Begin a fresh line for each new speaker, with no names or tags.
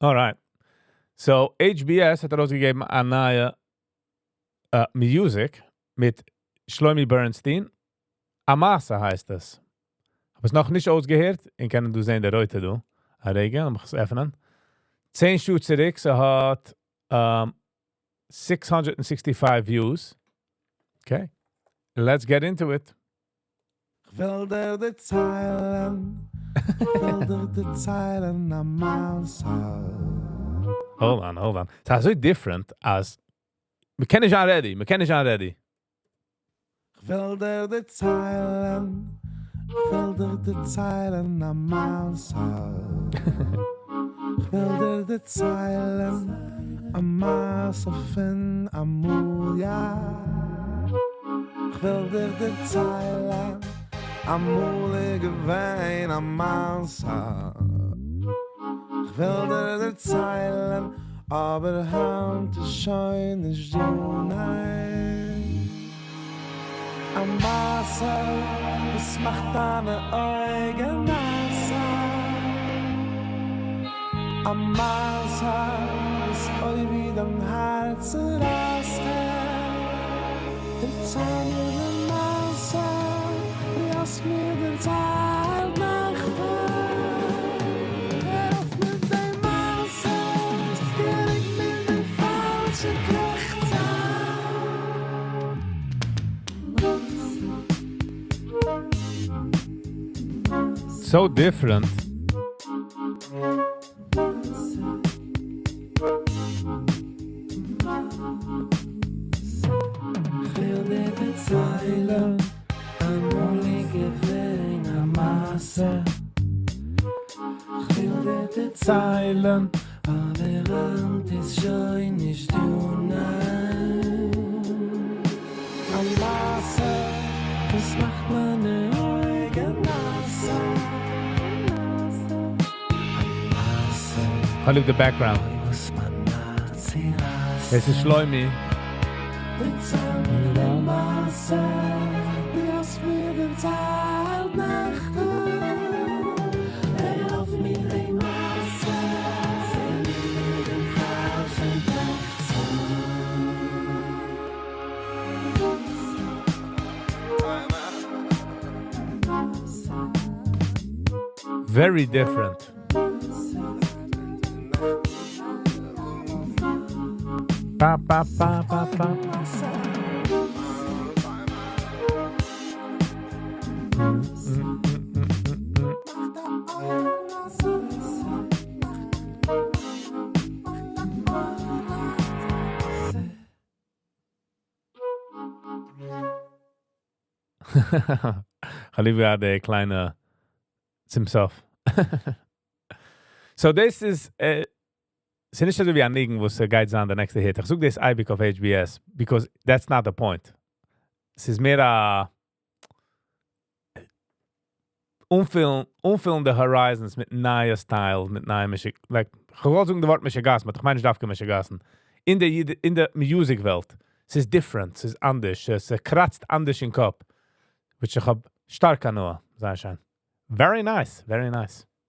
Alright. So HBS האט ארויסגעגעבן א נייע music מיט שלומי בערנסטין. א מעשה הייסט עס. האב עס נאכנישט אויסגעהערט, און קענען דא זען די רויטע דא. א רגע, לאמיך עס עפענען. צען שעה צוריק, ס'האט 665 views. Okay, let's get into it.
כ'וועל דיר דערציילן, כ'וועל דיר דערציילן א מעשה.
Hold on, hold on. ס'איז אזוי different אז מ'קען נישט זיין ready, מ'קען נישט זיין ready.
כ'וועל דיר דערציילן, כ'וועל דיר דערציילן א מעשה. כ'וועל דיר דערציילן א מעשה פון אמאל, יא. כ'וועל דיר דערציילן, אמאל איז געווען א מעשה. כ'וועל דיר דערציילן, אבער היינט איז שוין נישט דא, ניין. א מעשה וואס מאכט דיינע אויגן נאסע. א מעשה וואס אוי ווי דיין הארץ צורייסט. דערצייל מיר די מעשה ווי האסט מיר דערציילט נעכטן. הער אויף מיט די מעשה'ס, גענוג מיט די פאלשע קרעכצן.
So different.
כ'וויל דיר דערציילן, אמאל איז געווען א מעשה. כ'וויל דיר דערציילן, אבער היינט איז שוין נישט דא, ניין. א מעשה וואס מאכט מיינע אויגן נאסע.
כ'האב ליב די background. עס איז שלומי. Very different. פא פא פא פא פא. כ'האב ליב געהאט די קליינע צום סוף. So דאס איז, ס'איז נישט אזוי ווי א ניגון וואס גייט זיין די נעקסטע hit. איך זאג דאס אייביג אויף HBS, because that's not the point. ס'איז מער א אנפילן, אנפילן די horizons מיט נייע styles, מיט נייע משיג, like, כ'וואלט זאגן די ווארט משוגעת, but כ'מיין נישט דווקא משוגעת'ן. אין די אין די music וועלט. ס'איז different, ס'איז אנדערש, ס'קראצט אנדערש אין קאפ. Which איך האב שטארק הנאה. זייער שיין. Very nice, very nice.